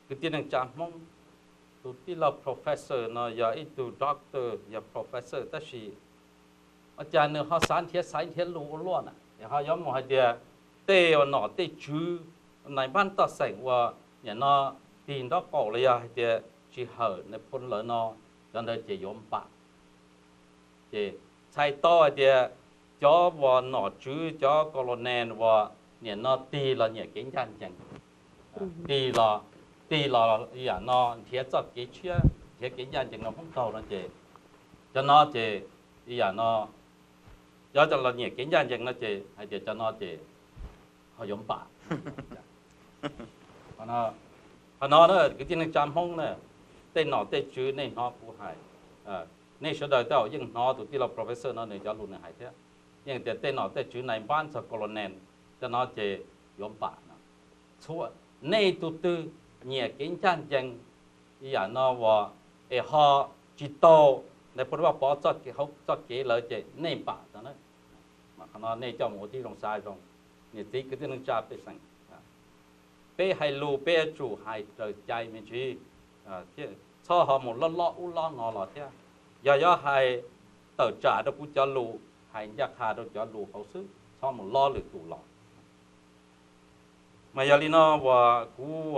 kwv tij neej tsa Hmoob, tus tij laug professor no yog ib tug doctor, yog professor, tab sis ua cas nws ho xav nrhiav xaiv nrhiav lus ua luaj na, es ho yuav mus hais tias tej uas nom tej tswv nais npab toj xeem uas nim no tig nraub qaum los yog hais tias tsis hawm nais phoo lawv no, cov ntawd ces yuav npam. Ces txhais tau hais tias cov uas nom tswv, cov colonel uas nim no tig los nyiam kev ncaj ncees, tig los, tig los yam no nrhiav txoj kev tshiab, nrhiav kev ncaj ncees no Hmoob taug no ces cov no ces yam no, cov los nyiam kev ncaj ncees no ces hais tias cov no ces ho yuav npam. Qhov no, kwv tij neej tsa Hmoob na, tej nom tej tswv nej hnov kuv hais, nej sawv daws tej zaum yeej hnov tus tij laug professor no nws cov lus nws hais thiab. Yeej tias tej nom tej tswv nais npab txog colonel, cov no ces yuav npam no. Txhua, nej tus twg nyiam kev ncaj ncees ib yam no uas es ho tsis tau nais phoo Vaj Pov txoj kev lawv ces nej npam tau na. Mas qhov no nej coj mus ua tib zoo xav zoo. Niam txiv kwv tij neej tsa pej xeem, peb hais lus peb yuav tsum hais raws cai me ntsis, txhob ho mus lob lob ub lob no los thiab. Yog yuav hais tawm tsam rau kuv cov lus, hais ncaj qha rau cov lus hauv xwb, txhob mus lob lwm tus los. Mas yog li no uas kuv,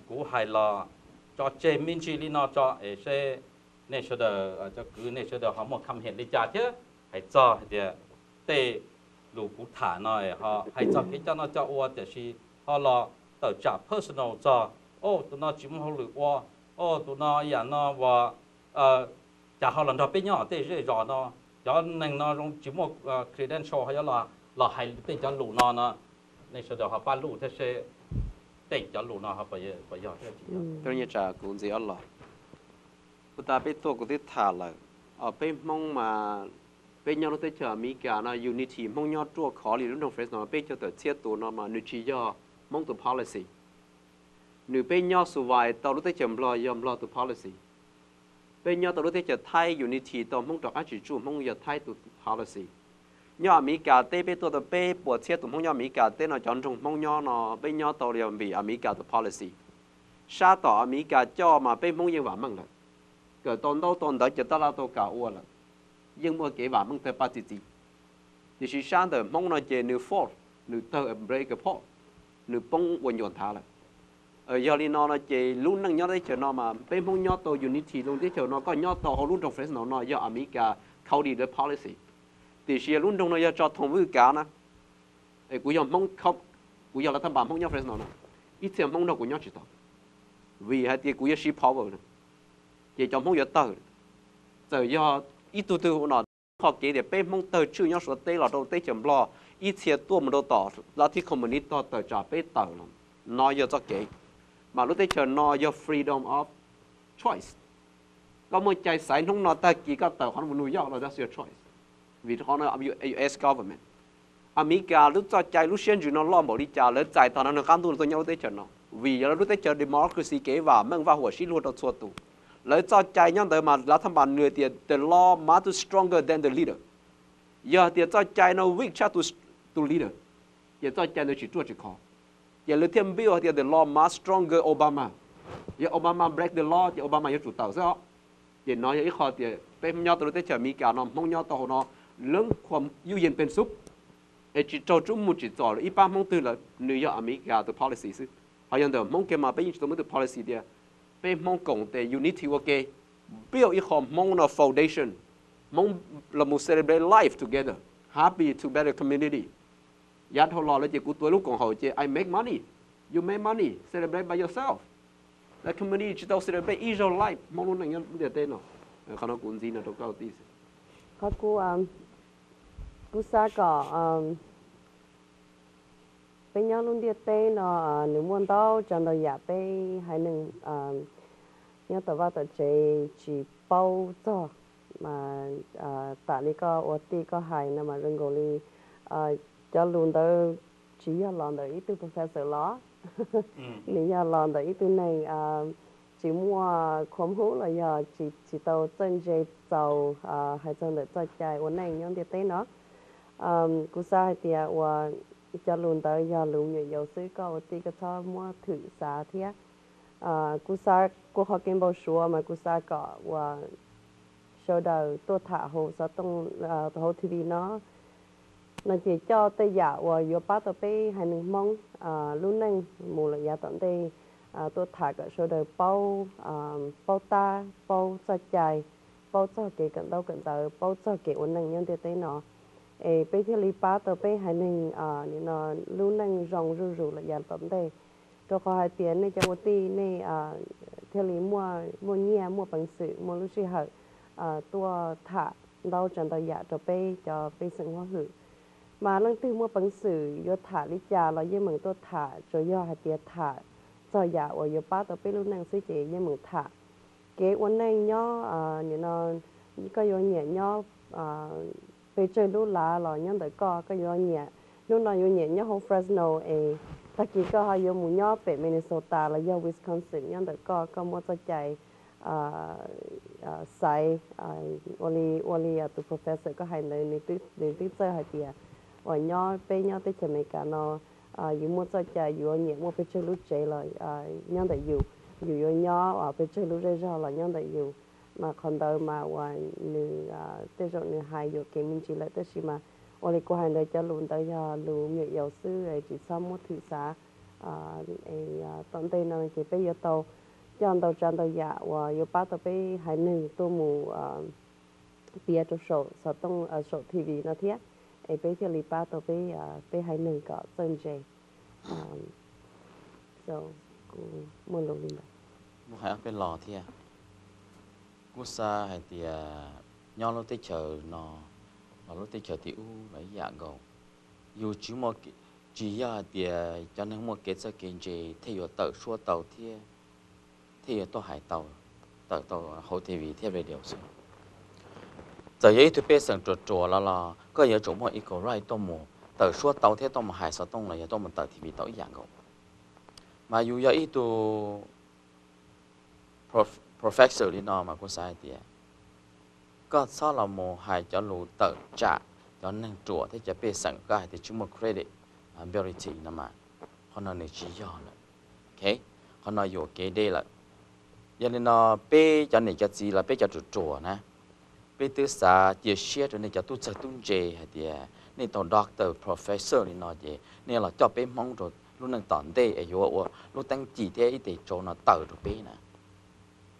kuv hais los tso tseg me ntsis li no tso es seb nej sawv daws, cov kwv nej sawv daws ho muaj comment li cas thiab hais txog hais tias tej lus kuv tham no ho hais txog kev coj noj coj ua tiam sis ho los tawm tsam personal txog, o tus no tsis muaj hauj lwm ua, o tus no yam no uas cas ho los nrog peb nyob tej zej zos no, cov neeg no zoo tsis muaj credential ho yuav los hais tej cov lus no no. Nej sawv daws ho pab luj thiab seb tej cov lus no ho puas yog thiab tsis yog. Kuv ntxiv ob los, puag ta peb tuaj kuv twb tham lawm, peb Hmoob mas peb nyob lub teb chaws Amelikas no unity Hmoob nyob ruaj khov li lub nroog Fresno peb caug tawm txhiab tus no mas nws tsis yog Hmoob tus policy. Nws peb nyob survive tau lub teb chaws Nplog yog Nplog tus policy. Peb nyob tau lub teb chaws Thaib unity tau Hmoob rov qab tsis tsuj Hmoob yog Thaib tus policy. Nyob Amelikas teb peb tuaj tau peb puas txhiab tus Hmoob nyob Amelikas teb no cov nroog Hmoob nyob no peb nyob tau yog vim Amelikas tus policy. Sab tom Amelikas coj mas peb Hmoob yeej vam meej lawm, kawm tau ntaub tau ntawv ces tab laj tau kam ua lawm, yeej muaj kev vam meej tawg paj txi txiv. Tiam sis sab ntawm Hmoob no ces nws fault, nws tawg break apart, nws poob ua ncuas nthav lawm. Yog li no no ces lub neej nyob teb chaws no mas peb Hmoob nyob tau unity lub teb chaws no, koj nyob tau hauv lub nroog Fresno no yog Amelikas county lawv policy. Tiam sis lub nroog no yog tso thoom Vwj Kav na, es kuv yog Hmoob, kuv yog lav thaj npas Hmoob nyob Fresno no, ib txhia Hmoob nrog kuv nyob tsis tau, vim hais tias kuv yog shift power, ces cov Hmoob yuav tawg. Txawm yog ib tug twg no, qhov kev tias peb Hmoob tawg tswj nyob Suav teb los rau teb chaws Nplog, ib txhia tuaj mus rau tom lav thib communist tog tawm tsam peb tawm los, no yog txoj kev. Mas lub teb chaws no yog freedom of choice. Koj muaj cai xaiv hnub no tag kis koj tawm qhov no mus New York los that's your choice, vim qhov no U S government. Amelikas lub txoj cai lub siab ntsws no loj npaum li cas lawv txais tog no nws qab ntuj tuaj nyob lub teb chaws no, vim yog lawv lub teb chaws democracy kev vam meej vaj huam sib luag rau txhua tus. Lawv txoj cai nyob ntawd mas lav thaj npas nws tias the law must stronger than the leader. Yog tias txoj cai no weak tshaj tus leader, ces txoj cai ntawd tsis ruaj tsis khov. Ces lawv thiaj build hais tias the law must stronger Obama. Yog Obama break the law ces Obama yuav tsum tawm xwb os. Ces no yog ib qho tias peb nyob tau lub teb chaws Amelikas no Hmoob nyob tau hauv no, lawv khuam yuj yees pees xub, es tsis raug tsub mus tsim txom ib pab Hmoob twg lawm, nws yog Amelikas tus policy xwb. Ho yog ntawm Hmoob kiag mas peb yeej tsis tau muaj tus policy tias peb Hmoob koom tes unity ua ke, build ib qho Hmoob no foundation, Hmoob los mus celebrate life together, happy to better community. Yav dhau los lawm ces kuv tuav lub koom haum ces I make money, you make money, celebrate by yourself. Lawv community tsis tau celebrate ib zaug life Hmoob lub neej nyob ntiaj teb no. Qhov no kuv ntxiv no rau koj tij. Qhov kuv, kuv xav kom peb nyob lub ntiaj teb no nws muaj ntau tsav ntau yam peb haiv neeg nyob tom vaj tom tsev tsis paub txog, mas tam li koj ua tij koj hais no mas zoo nkaus li cov lus ntawd tsis yog los ntawm ib tug professor los, nws yog los ntawm ib tug neeg tsis muaj khuam hub los yog tsis tau txawj ntse txaus hais txog ntawm txoj cai ua neej nyob ntiaj teb no. Kuv xav hais tias uas cov lus ntawd yog lus me nyuam yaus xwb, koj ua tij koj txhob muab thwm xav thiab. Kuv xav, kuv qhov kev npau suav mas kuv xav kom uas sawv daws tuaj tham hauv xov tooj, hauv T V no, no ces coj tej yam uas yuav pab tau peb haiv neeg Hmoob lub neej mus lawm yav tom ntej tuaj tham kom sawv daws paub, paub tab, paub txoj cai, paub txog kev kawm ntaub kawm ntawv, paub txog kev ua neej nyob ntiaj teb no, es peb thiaj li pab tau peb haiv neeg nim no lub neej zoo zuj zus lawm yav tom ntej. Rau qhov hais tias nej cov ua tij nej thiaj li muaj, muaj nyiaj, muaj peev xwm, muaj lub sij hawm tuaj tham ntau tsav ntau yam rau peb cov pej xeem Hmoob hwm. Mas leej twg muaj peev xwm yuav tham li cas los yeej meem tuaj tham, tsuas yog hais tias tham txog yam uas yuav pab tau peb lub neej xwb ces yeej meem tham. Kev ua neej nyob nim no koj yuav nyiam nyob pes tsawg lub lav los nyob ntawm koj, koj yuav nyiam, hnub no yuav nyiam nyob hauv Fresno es tag kis koj ho yuav mus nyob pem Minnesota los yog Wisconsin, nyob ntawm koj, koj muaj txoj cai xaiv. Ua li, ua li tus professor koj hais ntawd, nws twb txawj hais tias uas nyob, peb nyob teb chaws Amelikas no yus muaj txoj cai yuav nyiam muaj pes tsawg lub tsev los nyob ntawm yus, yus yuav nyob pes tsawg lub zej zog los nyob ntawm yus. Mas qhov ntawd mas uas nws, tej zaum nws hais yuam kev me ntsis lawm, tab sis mas ua li kuv hais ntawd cov lus ntawd yog lus me nyuam yaus xwb, tsis txhob muab thwm xav. Tom ntej no ces peb yuav tau coj ntau tsav ntau yam uas yuav pab tau peb haiv neeg tuaj mus piav rau saum xov tooj, saum T V no thiab, es peb thiaj li pab tau peb, peb haiv neeg kom txawj ntse. Kuv muaj lus li ntawd. Muaj hais ob peb lo thiab. Kuv xav hais tias nyob lub teb chaws no los lub teb chaws tim ub los ib yam nkaus. Yus tsis muaj, tsis yog hais tias cov neeg muaj kev txawj kev ntse thiaj yuav tawm suab tau thiab thiaj yuav tuaj hais tau, tawm tau hauv T V thiab radio xwb. Txawm yog ib tug pej xeem ruam ruam los los koj yuav tsum muaj equal right tuaj mus tawm suab tau thiab tuaj mus hais xov tooj los yog tuaj mus tawm T V tau ib yam nkaus. Mas yus yog ib tug professor li no mas kuv xav hais tias koj txhob los mus hais cov lus tawm tsam cov neeg ruam thiab cov pej xeem, koj hais tias tsis muaj credit, ability no mas qhov no nws tsis yog lawm. Qhov no yuam kev deb lawm. Yog li no peb cov niam cov txiv los peb cov ruam ruam na, peb twb xav cia siab rau nej cov tub txawg tub ntse hais tias nej tau doctor, professor li no ces nej los coj peb Hmoob rau lub neej tom ntej es yuav ua lub teeb ci thiab ib teg tsau no tawm rau peb na.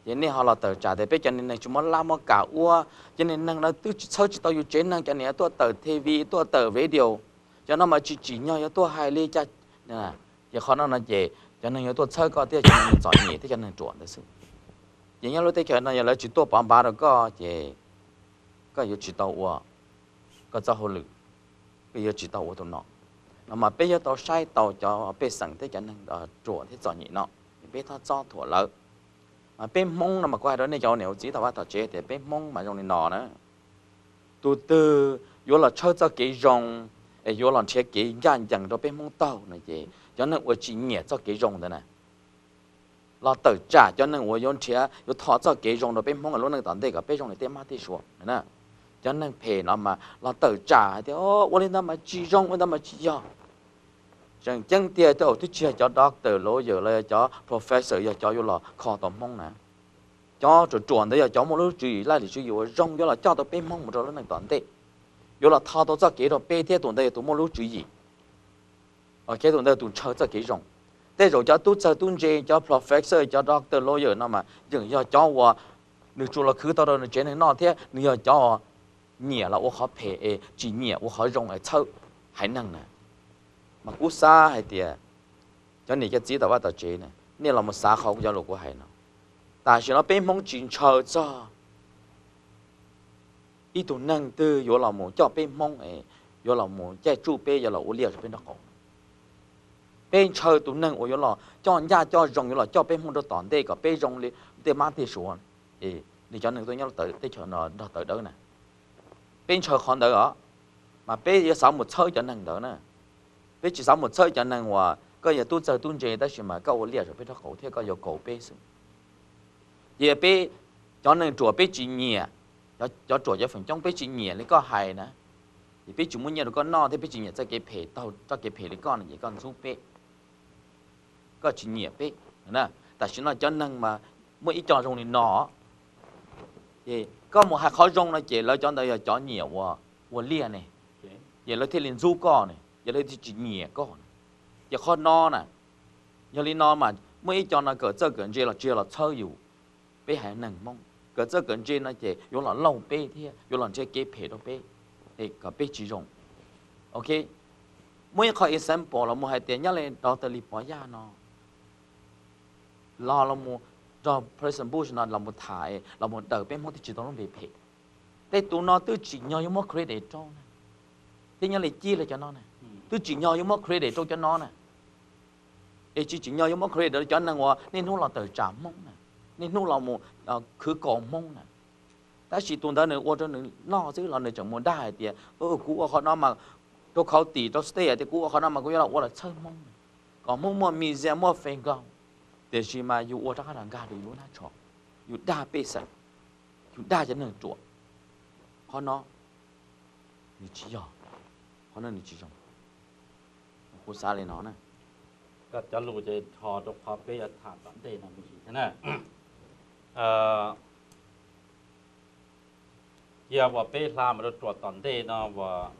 Ces nej ho los tawm tsam tias peb cov niag neeg tsis muaj laj muaj kam ua, cov niag neeg no twb tsis txhawb tsis tau yus tsev neeg, cov niag tuaj tawm T V tuaj tawm radio, cov no mas tsis tsim nyog yuav tuaj hais li cas. Ces qhov no no ces cov neeg yuav tuaj txhawb koj thiab cov neeg txom nyem thiab cov neeg ruam ntawd xwb. Ces nyob lub teb chaws no yog lawv tsis tuaj pov npav rau koj ces koj yuav tsis tau ua koj txoj hauj lwm, koj yuav tsis tau ua tus no. No mas peb yuav tau saib tau cov pej xeem thiab cov neeg ruam thiab txom nyem no, peb txhob txob thuam lawv. Mas peb Hmoob no mas kuv hais rau nej cov niam ua txiv tom vaj tom tsev tias peb Hmoob mas zoo li no na, tus twg yuav los tshawb txoj kev zoo es yuav los nrhiav kev ncaj ncees rau peb Hmoob taug no ces cov neeg uas tsis nyiam txoj kev zoo ntawd na, los tawm tsam cov neeg uas yuav nrhiav yuav tho txoj kev zoo rau peb Hmoob lub neej tom ntej kom peb zoo li tej mab tej suav na. Cov neeg phem no mas los tawm tsam hais tias ua li ntawd mas tsis zoo, ua li ntawd mas tsis yog. Tseem ceeb tiag twb tsis yog cov doctor, lawyer los yog cov professor yog cov yuav los kho tau Hmoob na. Cov ruam ruam ntawd yog cov muaj lub tswv yim, laj lim tswv yim uas zoo yuav los coj tau peb Hmoob mus rau lub neej tom ntej, yuav los tho tau txoj kev rau peb thiab tus ntawd yog tus muaj lub tswv yim. Tus ntawd tus ntshaw txoj kev zoo. Tej zaum cov tub txawg tub ntse, cov professor, cov doctor, lawyer no mas yeej yog cov uas nws tsuas los khwv tau rau nws tsev neeg noj thiab nws yog cov uas nyiam los ua qhov phem es tsis nyiam ua qhov zoo es txhawb haiv neeg na. Mas kuv xav hais tias cov niam cov txiv tom vaj tom tsev na, nej los mus xav qhov cov lus kuv hais no. Tam sim no peb Hmoob tsis ntshaw txog ib tug neeg twg yuav los mus coj peb Hmoob, yuav los mus caij tsuj peb, yuav los ua liaj rau peb nraub qaum. Peb ntshaw tus neeg uas yuav los coj ncaj coj zoo, yuav los coj peb Hmoob rau tom ntej kom peb zoo li tej mab tej suav, li cov neeg tuaj nyob teb chaws no nrog tawv dawb na. Peb ntshaw qhov ntawd os, mas peb yuav xav mus txhawb cov neeg ntawd na. Peb tsis xav mus txhawb cov neeg uas koj yog tub txawg tub ntse tab sis mas koj ua liaj rau peb nraub qaum thiab koj yuav kaus peb xwb. Ces peb cov neeg ruam peb tsis nyiam, cov ruam cov feem coob peb tsis nyiam li koj hais na, ces peb tsis muaj nyiaj rau koj noj thiab peb tsis nyiam txoj kev phem, taug txoj kev phem li koj no ces koj ntxub peb, koj tsis nyiam peb na. Tam sim no cov neeg mas muaj ib co zoo li no, ces koj mus hais qhov zoo no ces lawv cov ntawd yog cov nyiam ua, ua liaj ne, ces lawv thiaj li ntxub koj ne, ces lawv thiaj tsis nyiam koj. Ces qhov no na, yog li no mas muaj ib co no kawm txawj kawm ntse los tsis yog los txhawb yus. Peb haiv neeg Hmoob kawm txawj kawm ntse no ces yuav los lauj peb thiab yuav los nrhiav kev phem rau peb, es kom peb tsis zoo. Ok, muaj ib qho example los mus hais tias nyob li Doctor Lis Pov Yaj no los, los mus nrog President Bush no los mus tham, los mus daws peb Hmoob thiaj tsis tau lub npe phem. Tej tus no twb tsim nyog yuav muab credit rau na, thiab nyob li Cib li cov no na, twb tsim nyog yuav muab credit rau cov no na, es tsis tsim nyog yuav muab credit rau cov neeg uas niaj hnub los tawm tsam Hmoob na, niaj hnub los mus khwv kaus Hmoob na. Tab sis tus ntawd nws ua rau nws noj xwb los nws tseem mus dag hais tias, kuv ua qhov no mas rau khau tim rau state hais tias kuv ua qhov no mas kuv yuav los ua los txhawb Hmoob, kom Hmoob muaj museum muaj fee nkaus. Tiam sis mas yus ua rov qab los nkag rau yus lub hnab tsho, yus dag pej xeem, yus dag cov neeg ruam. Qhov no nws tsis yog, qhov no nws tsis zoo. Kuv xav li no na. Koj cov lus ces nrho rau qhov peb yuav tham tom ntej no me ntsis thiab na. Cia uas peb hla mus rau ruam tom ntej no uas,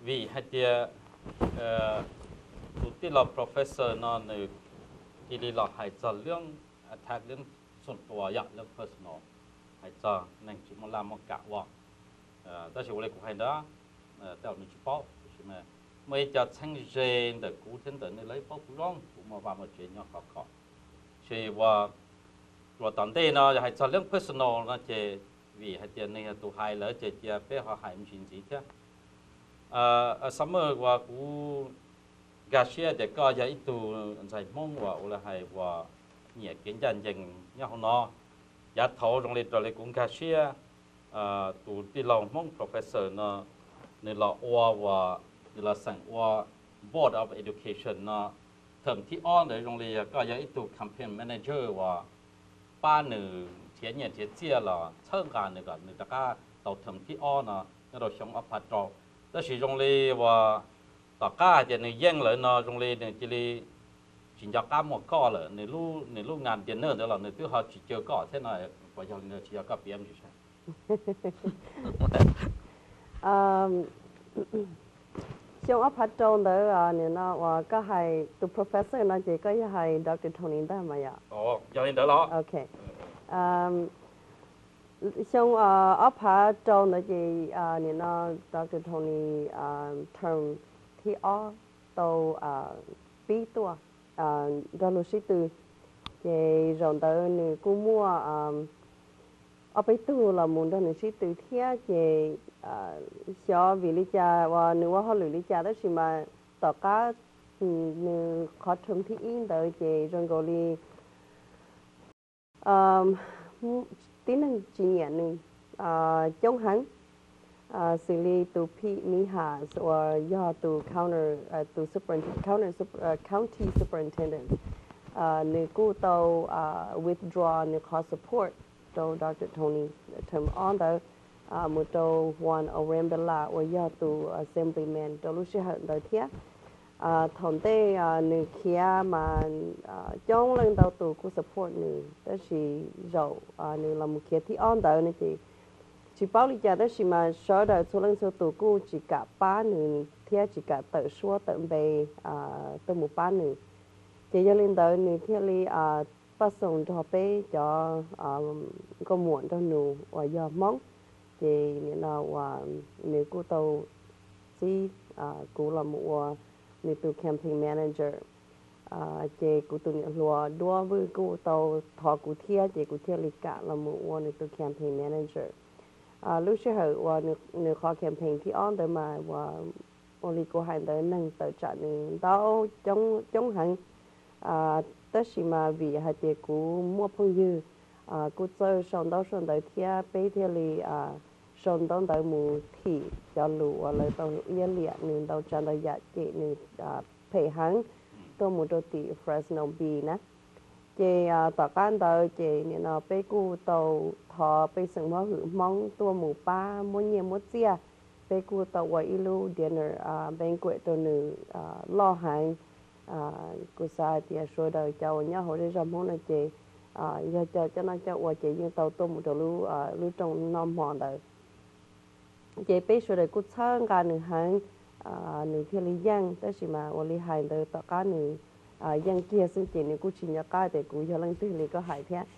vim hais tias tus tij laug professor no nws cia li los hais txog lub attack lub xoo tua yom, lub personal, hais txog neeg tsis muaj laj muaj kam ua. Tab sis ua li kuv hais ntawd, tej zaum nws tsis paub, tab sis mas muaj ib co txheeb ze ntawm kuv thiab ntawm nej lawv paub kuv zoo, kuv muaj vaj muaj tsev nyob khov kho. Ces uas ruam tom ntej no yog hais txog lub personal no ces vim hais tias nws yog tus hais lawm ces cia peb ho hais me ntsis ntxiv thiab. Summer, uas kuv nkag siab tias koj yog ib tug ntxhais Hmoob uas ua li hais uas nyiam kev ncaj ncees nyob hauv no. Yav thaud zoo li raws li kuv nkag siab, tus tij laug Hmoob professor no nws los ua uas, nws los xeem ua Board of Education no, term thib ob ntawd zoo li yog koj yog ib tug campaign manager uas pab nws nrhiav nyiaj nrhiav txiaj los txhawb nqa nws kom nws rov qab tau term thib ob no nyob rau xyoo ob phav rau. Tab sis zoo li uas tom qab hais tias nws yeej lawm no zoo li nws cia li tsis nco qab muaj koj lawm, nws lub ngas dinner ntawd los nws twb ho tsis caw koj thiab no, puas yog li ntawd tsis yog koj piav me ntsis saib? Xyoo ob phav rau ntawd, nim no uas koj hais tus professor no ces koj yog hais Doctor Tony ntag mas yom? Yog li ntawd los. Ok. Xyoo ob phav rau ntawd ces nim no Doctor Tony term thib ob tau pib tuaj nrog luag sib tw, ces zaum ntawd nws kuj muaj ob peb tug los mus nrog nws sib tw thiab ces xyov vim li cas uas nws ua hauj lwm li cas tab sis mas tom qab nws qhov term thib ib ntawd ces zoo nkaus li tib neeg tsis nyiam nws coob heev, xws li tus Phi Mis Has uas yog tus counter, tus counter, county superintendent, nws kuj tau withdraw nws qhov support rau Doctor Tony term ob ntawd mus rau Juan Orambela uas yog tus assemblyman rau lub sij hawm ntawd thiab. Thaum ntej nws khiav mas coob leej ntau tus kuj support nws, tab sis zaum nws los mus khiav thib ob ntawd no ces tsis paub li cas tab sis mas sawv daws txhua leej txhua tus kuj tsis kam pab nws thiab tsis kam tawm suab tawm npe tuaj mus pab nws. Ces yog li ntawd nws thiaj li paj xoom nrog peb cov nkauj muam nraug nus uas yog Hmoob, ces nim no uas nws kuj tau txib kuv los mus ua nws tus campaign manager. Ces kuv tus niam hluas Duab Vwj kuj tau thov kuv thiab ces kuv thiaj li kam los mus ua nws tus campaign manager. Lub sij hawm uas nws qhov campaign thib ob ntawd mas ua li kuv hais ntawd neeg tawm tsam nws ntau coob heev, tab sis mas vim hais tias kuv muaj phooj ywg kuj txawj sau ntaub sau ntawv thiab peb thiaj li sau ntaub ntawv mus thim cov lus uas lawv tau iab liam nws ntau tsav ntau yam cem nws phem heev tuaj mus rau tim Fresno Bee na. Ces tom qab ntawd ces nim no peb kuj tau thov pej xeem hmab hwm Hmoob tuaj mus pab muab nyiaj muab txiaj. Peb kuj tau ua ib lub dinner banquet rau nws loj heev. Kuv xav hais tias sawv daws cov uas nyob hauv zej zog Hmoob no ces yog cov coj noj coj ua ces yeej tau tuaj mus rau lub rooj noj hmo ntawd. Ces peb sawv daws kuj txhawb nqa nws heev, nws thiaj li yeej, tab sis mas ua li hais ntawd tom qab nws yeej kiag xwb ces nws kuj tsis nco qab tias kuv yog leej twg li koj hais thiab.